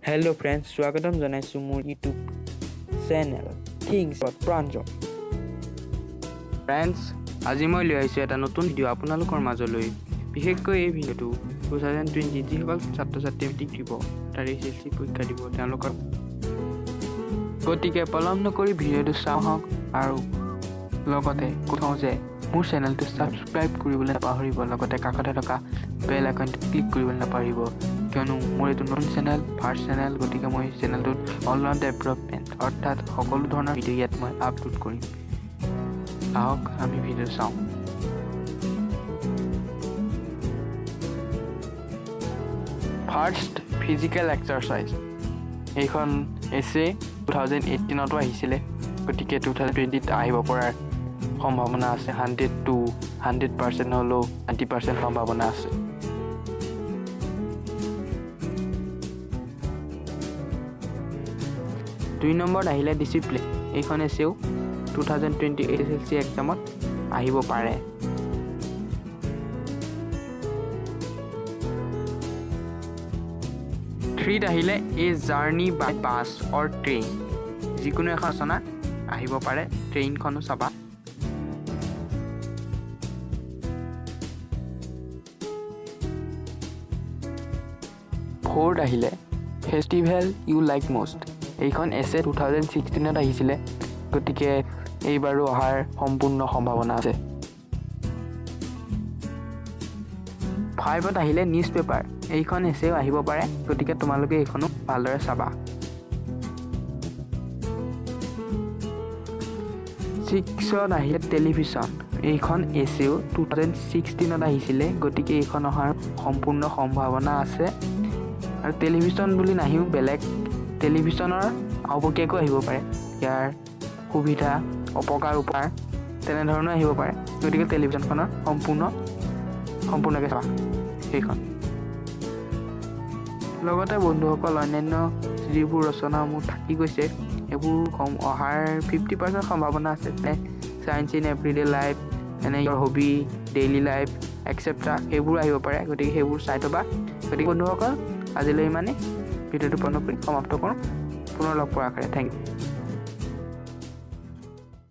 Hello' friends, স্বাগতম জনাইছোঁ মোৰ YouTube channel things Pranjal. Friends, আজি মই লৈ আহিছোঁ এটা নতুন ভিডিঅ' আপোনালোকৰ মাজলৈ। বিশেষকৈ এই ভিডিঅ'টো 2020 যিসকল ছাত্ৰ ছাত্ৰীয়ে মেট্ৰিক দিব, তাৰ এইচএছএলচি পৰীক্ষা দিব তেওঁলোকৰ। গতিকে পলম নকৰি ভিডিঅ'টো চাওঁ আহক আৰু লগতে কৈ থওঁ যে মোৰ চেনেলটো ছাবস্ক্ৰাইব কৰিবলৈ নাপাহৰিব, লগতে কাষতে থকা বেল আইকনটো ক্লিক কৰিবলৈ নাপাহৰিব, কিয়নো মোৰ এইটো নতুন চেনেল, ফাৰ্ষ্ট চেনেল। গতিকে মই চেনেলটোত অলৰাউণ্ড ডেভেলপমেণ্ট অৰ্থাৎ সকলো ধৰণৰ ভিডিঅ' ইয়াত মই আপলোড কৰিম। আহক আমি ভিডিঅ' চাওঁ। First, physical exercise. এইখন এছে 2018তো আহিছিলে, গতিকে 2020ত আহিব পৰাৰ সম্ভাৱনা আছে। 100 টু 100% হ'লেও 90% সম্ভাৱনা আছে। দুই নম্বৰত আহিলে ডিচিপ্লিন। এইখন এছেও 2020 এইচএছএলচি এক্সামত আহিব পাৰে। থ্ৰীত আহিলে A Journey by Bus or Train। যিকোনো এখন ৰচনা আহিব পাৰে, ট্ৰেইনখনো চাবা। ফ'ৰ্থ আহিলে ফেষ্টিভেল ইউ লাইক মষ্ট। এইখন এছে 2016ত আহিছিলে, গতিকে এইবাৰো অহাৰ সম্পূৰ্ণ সম্ভাৱনা আছে। ফাইভত আহিলে নিউজ পেপাৰ। এইখন এছেও আহিব পাৰে, গতিকে তোমালোকে এইখনো ভালদৰে চাবা। ছিক্সত আহিলে টেলিভিশ্যন। এইখন এছেও 2016ত আহিছিলে, গতিকে এইখন অহাৰ সম্পূৰ্ণ সম্ভাৱনা আছে। আৰু টেলিভিশ্যন বুলি নাহিও বেলেগ টেলিভিশ্যনৰ আওপকীয়াকো আহিব পাৰে, ইয়াৰ সুবিধা, অপকাৰ, উপকাৰ তেনেধৰণেও আহিব পাৰে। গতিকে টেলিভিশ্যনখনৰ সম্পূৰ্ণকৈ চাবা সেইখন। লগতে বন্ধুসকল, অন্যান্য যিবোৰ ৰচনা মোৰ থাকি গৈছে, সেইবোৰ কম অহাৰ 50% সম্ভাৱনা আছে, যেনে চায়েন্স ইন এভৰিডে লাইফ, যেনে your hobby, daily life, etcetera, সেইবোৰ আহিব পাৰে। গতিকে সেইবোৰ চাই থ'বা। গতিকে বন্ধুসকল, আজিলৈ ইমানেই। ভিডিঅ'টো বন্ধ কৰি সমাপ্ত কৰোঁ। পুনৰ লগ পোৱাৰ আশাৰে, thank U.